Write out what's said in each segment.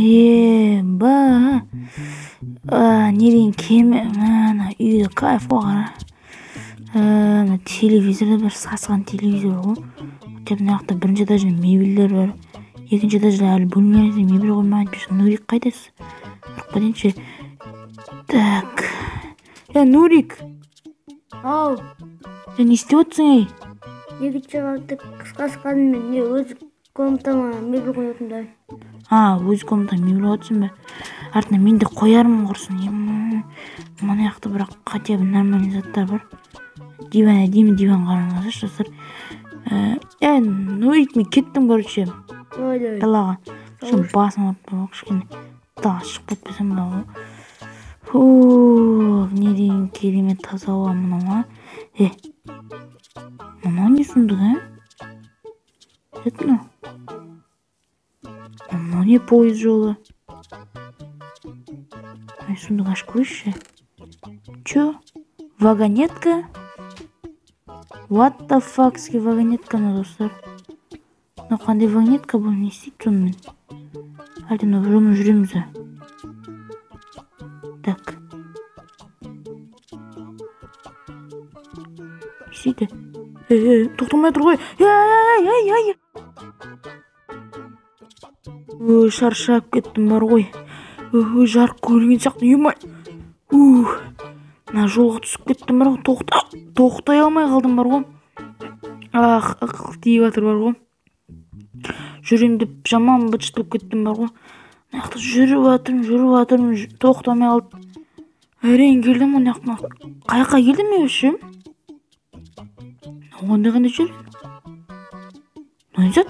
Еба. Не деген кеме, мына үйде кайф қой, қара. Мына телевизорда бір сасыған телевизор ғой. Хотя мына жақта бірінші этажда мебельдер бар. Екінші этажда әлі бөлмелерде мебель қоймаған. Нурик қайда? Ұрып кетейінші. Так. Нурик. Ау. Сен не істеп отырсың, ей? Екінші қабатта қысқасы мен не өз комнатама мебель қоятын да. А, өз комнатаңа мебель қоятсың ба? Артына мен де қоярмын құрсын. Мына жақта бірақ хотя бы нормальный заттар бар. Диван әдемі диван, қараңыздаршы, достар. Нурик, мен кеттім, короче. Далаға. Шын басым ауырып тұр, кішкене далаға шығып кетпесем болады ғой. Фу, не деген керемет таза ауа мынау, а? Мынау не сұмдық, ә? Это мынау? Мынау не пойыз жолы? Ай, сундук ашып көрейікші. Чё? Вагонетка? What the fuck, вагонетка мына, достар? Мынау қандай вагонетка бұл, не істейді сонымен? Әлде мынау жолмен жүреміз бе? Так. Не істейді? Ей, тоқтамай тұр ғой. Ей, ей, ей. Ой, шаршап кеттім бар ғой. Ой, жарық көрінген сияқты. Ой, мына жолға түсіп кеттім бар ғой. Тоқтай алмай қалдым бар ғой. Ах, ықық тиіп жатыр бар ғой. Жүрем деп жаман быт-шыт болып кеттім бар ғой. Мына жақта жүріп жатырмын, жүріп жатырмын, тоқтамай қалдым. Әрең келдім ғой мына жақтан. Қай жаққа келдім мен вообще? Ондай қандай жер? Мына зат?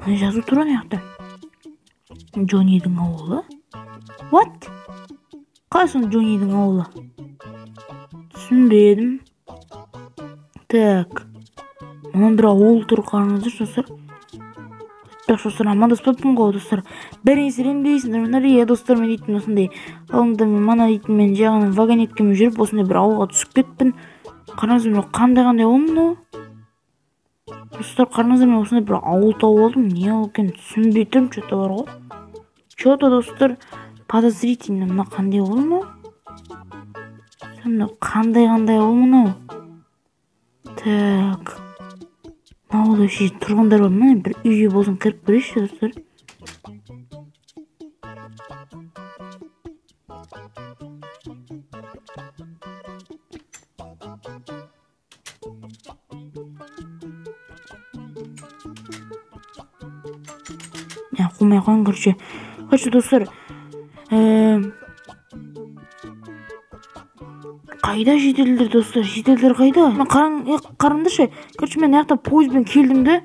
Мына жазу тұр ана жақта. Джоннидің ауылы? What? Қалай сонда Джоннидің ауылы? Түсінбедім. Так. Мына бір ауыл тұр, қараңыздаршы, достар. Так, достар, амандаспаппын ғой, достар. Бәріңе сәлем дейсіңдер. Мына иә, достар, мен дейтін осындай алдында мен мана дейтін мен жай ғана вагонеткамен жүріп осындай бір ауылға түсіп кеттім. Қараңыздар, мынау қандай ауыл мынау? Достар, қараңыздар, мен осындай бір ауыл тауып алдым. Не ауыл екенін түсінбей тұрмын, чё-то бар ғой. Чё-то, достар, подозрительно. Мына қандай ауыл мынау? Мынау қандай ауыл мынау? Так. Мына ауылда вообще тұрғындар бар ма? Бір үйге болсын кіріп көрейікші, достар. Қумай қойын, короче. Короче, достар, қайда жеделдер, достар? Жеделдер қайда? Қараңдаршы. Короче, мен аяқта пойызбен келдім де,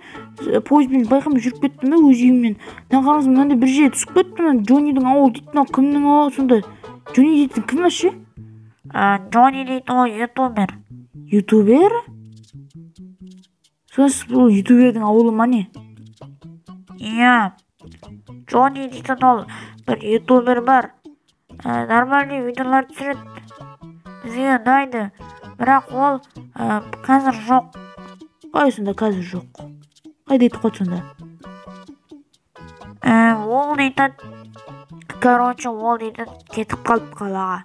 пойызбен байқамай жүріп кеттім де өз үйімнен. Мына қараңыз, мынандай бір жерге түсіп кеттім. Джоннидің ауылы дейді, мынау кімнің ауылы сонда? Джонни дейтін кім вообще? Джонни дейтін ол ютубер. Ютубер? Сонда бұл ютубердің ауылы ма не? Иә. Джонни дейтін ол бір ютубер бар. Нормальный видеолар түсіреді. Бізге ұнайды. Бірақ ол қазір жоқ. Қай сонда қазір жоқ? Қайда кетіп қалды сонда? Ол дейтін, короче, ол дейтін кетіп қалды қалаға.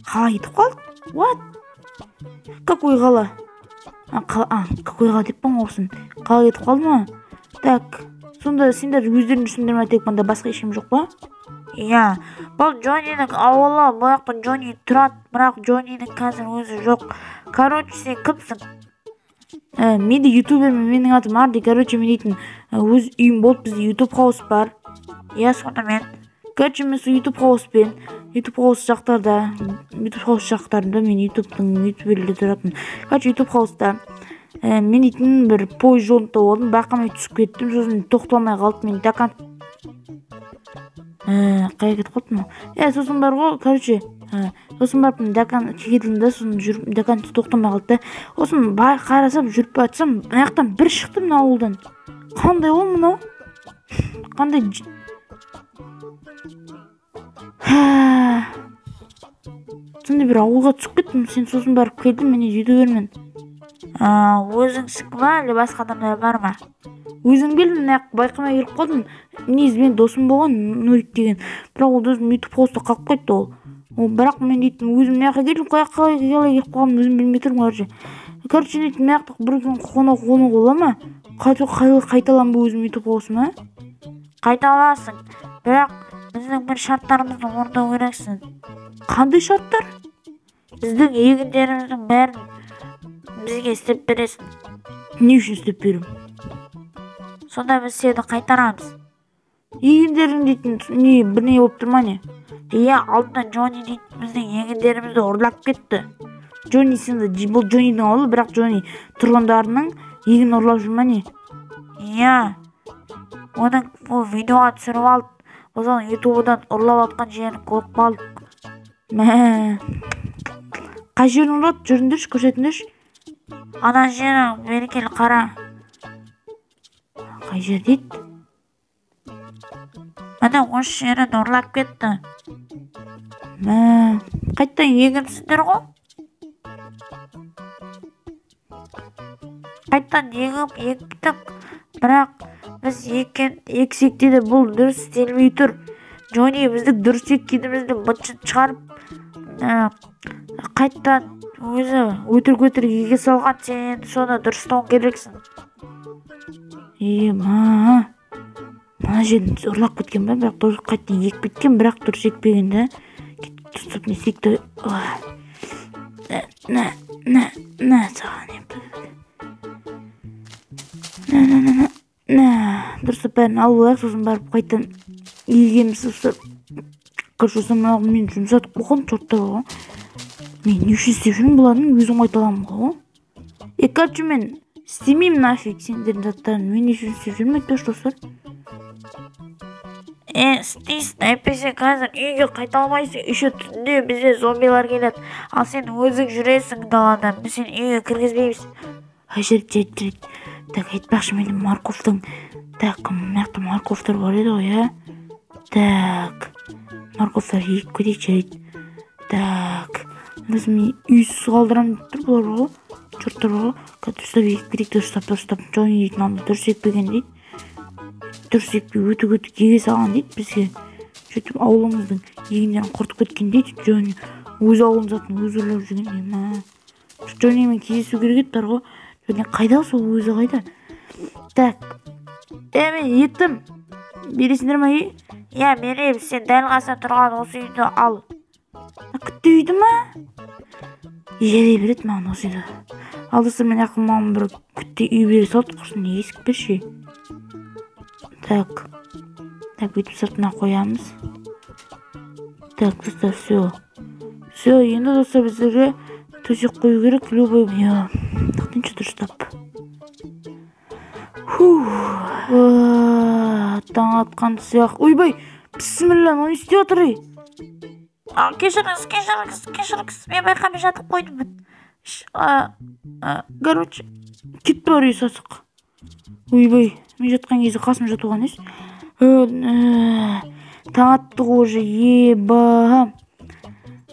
Қалай кетіп қалды? What? Какой қала? Какой қала деппін ғой осыны. Қалаға кетіп қалды ма? Так. Сонда сендер өздерің жүрсіңдер ме, тек мында басқа ешкім жоқ па? Иә, бұл Джоннидің ауылы, бұл жақта Джонни тұрады, бірақ Джоннидің қазір өзі жоқ. Короче, сен кімсің? Мен де ютубермін, менің атым Арди. Короче, мен дейтін өз үйім болды, бізде ютуб хаус бар. Иә, сонымен. Короче, мен сол ютуб хауспен, ютуб хаус жақтарда, ютуб хаус жақтарында мен ютубтың ютуберлері тұратын. Короче, ютуб хауста мен дейтін бір пойыз жолын тауып алдым, байқамай түсіп кеттім, сосын тоқталмай қалды, мен докан қайда кетіп қалды мынау? Сосын бар ғой, короче, сосын барып мен докан келдім да, сосын жүріп докан тоқтамай қалды да. Сосын бай қарасам, жүріп бара жатсам, мына жақтан бір шықты мына ауылдан. Қандай ол мынау? Қандай сондай бір ауылға түсіп кеттім. Сен сосын барып келдім, міне ютубермін. Өзіңсің ба, әлде басқа адамдар бар ма? Өзім келдім, мына байқамай келіп қалдым. Негізі мен досым болған Нурик деген. Бірақ ол досым ютуб хостта қалып кетті ол. Ол бірақ мен дейтін өзім мына жаққа келдім, қалай келіп қалғанымды өзім білмей тұрмын, короче. Короче, дейтін мына жақта бір күн қонақ қонуға бола ма? Қайта аламын ба өзім ютуб хостыма? Қайта аласың, бірақ біздің бір шарттарымызды орындау керексің. Қандай шарттар? Біздің егіндеріміздің бәрін бізге істеп бересің. Не үшін істеп беремін? Сонда біз сені қайтарамыз. Егіндерің дейтін не, бірдеңе болып тұр ма не? Иә, алдында Джонни дейтін біздің егіндерімізді ұрлап кетті. Джонни сенді, бұл Джоннидің ауылы, бірақ Джонни тұрғындарының егін ұрлап жүр ма не? Иә, оның ол видеоға түсіріп алды. Біз оның ютубыдан ұрлап атқан жерін көріп қалдық. Мә, қай жерін ұрлады? Жүріңдерші, көрсетіңдерші. Ана жері, бері кел, қара. Қай жер дейді? Міне осы жерін ұрлап кетті. Мә, қайтадан егіпсіңдер ғой. Қайтадан егіп ектік, бірақ біз ексек те де бұл дұрыс істелмей тұр. Джонни біздің дұрыс еккенімізді быт-шыт шығарып, қайтадан өзі өтірік-өтірік еге салған. Сен енді соны дұрыстауың керексің. Е, ма, мына жерін ұрлап кеткен ба? Бірақ дұрыс қайтадан егіп кеткен, бірақ дұрыс екпеген да. Тұтып не істейік те? На, на, на, саған еп. На, на, на, на, на. Дұрыстап бәрін алып алайық, сосын барып қайтадан егеміз. Достар, короче, сосын мына мен жұмсатып қойған чорттар ғой. Мен не үшін істеп жүрмін бұлардың, өзім қайта аламын ғой. Короче, мен істемеймін нафиг сендердің заттарын. Мен не үшін істеп жүрмін, айтпашы, достар. Істейсің, әйтпесе қазір үйге қайта алмайсың. Еще түнде бізде зомбилар келеді. Ал сен өзің жүресің далада, біз сені үйге кіргізбейміз. Ай, жарайды, жарайды, жарайды. Так, айтпақшы, менде морковтың, так, мына жақта морковтар бар еді ғой, иә? Так, морковтар егіп кетейік, жарайды. Так, біз мен үйсіз қалдырамын деп тұр бұлар ғой. Жұрттар бар ғой. Қазір дұрыстап егіп кетейік, дұрыстап, дұрыстап. Джонни дейтін анда дұрыс екпеген дейді. Дұрыс екпей өтік-өтік еге салған дейді бізге. Сөйтіп ауылымыздың егіндерін құртып кеткен дейді. Джонни өз ауылының затын өзі ұрлап жүрген дейді ма. Джоннимен кездесу керек еді бар ғой. Джонни қайда, сол өзі қайда? Так, мен еттім. Бересіңдер ме үй? Иә, береміз. Сен дәл қасында тұрған осы үйді ал. Күтті үйді ма? Жерей береді маған осы үйді. Ал достар, мен ақыл маған бір күтті үй бере салды, құрсын есік берші. Так, так, бүйтіп сыртына қоямыз. Так, достар, все. Все, енді достар біздерге төсек қою керек, любой. Иә, тақтаншы дұрыстап. Фух, таң атқан сияқты. Ойбай, бісміллә, мынау не істеп жатыр ей? Кешіріңіз, кешіріңіз, кешіріңіз, мен байқамай жатып қойдым. Короче, кетіп бар үй сасық. Ойбай, мен жатқан кезде қасым жатуға емес. Таң атты ғой уже, еба.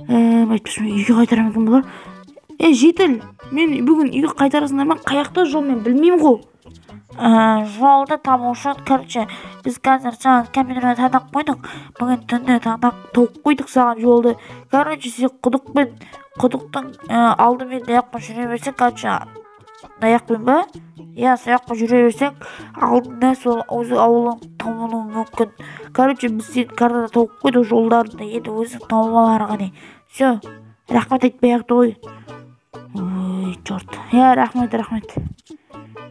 Айтпашы, мен үйге қайтарам екен бұлар. Жетіл, мен бүгін үйге қайтарасыңдар ма? Қаяқта жол, мен білмеймін ғой. Жолды табу үшін, короче, біз қазір саған компьютерге таңдап қойдық. Бүгін түнде таңдап тауып қойдық саған жолды. Короче, сен құдықтың алдымен аяқпен жүре берсең, короче, аяқпен ба? Иә, сол жаққа жүре берсең, алдында сол өз ауылың табылуы мүмкін. Короче, біз сені картада тауып қойдық жолдарды, енді өзің тауып ал ары қарай. Все, рахмет айтпай ақ қой. Ой, черт. Иә, рахмет, рахмет.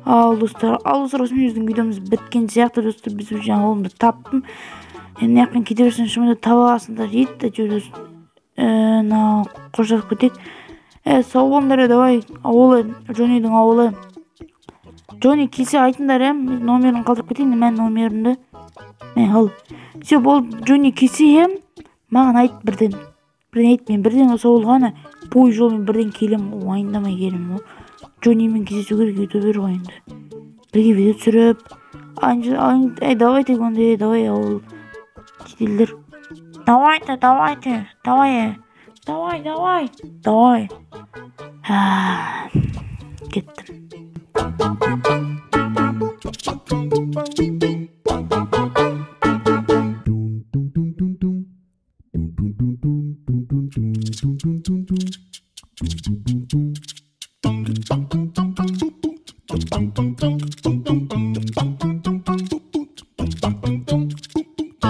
Ал достар, осымен біздің видеомыз біткен сияқты достар. Біз жаңа ауылымды таптым. Енді мына жақтан кете берсең, шынымен де таба аласыңдар дейді. Әйтеуір мынау қоштасып кетейік. Сау болыңдар, давай, ауылы, Джоннидің ауылы. Джонни келсе айтыңдар, мен номерін қалдырып кетейін, мен номерімді. Мә, ал. Все, болды, Джонни келсе, маған айт бірден. Бірден айт, мен бірден осы ауылға ана пойыз жолымен бірден келемін ғой, уайымдамай келемін ғой. Джоннимен кездесу керек, ютубер ғой енді. Бірге видео түсіріп, давайте онда, давай ауыл шетелдер. Давайте, давайте, давай, давай, давай, давай. Кеттім.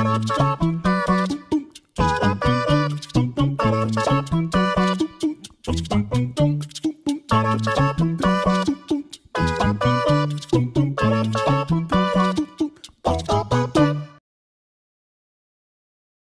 Thank you.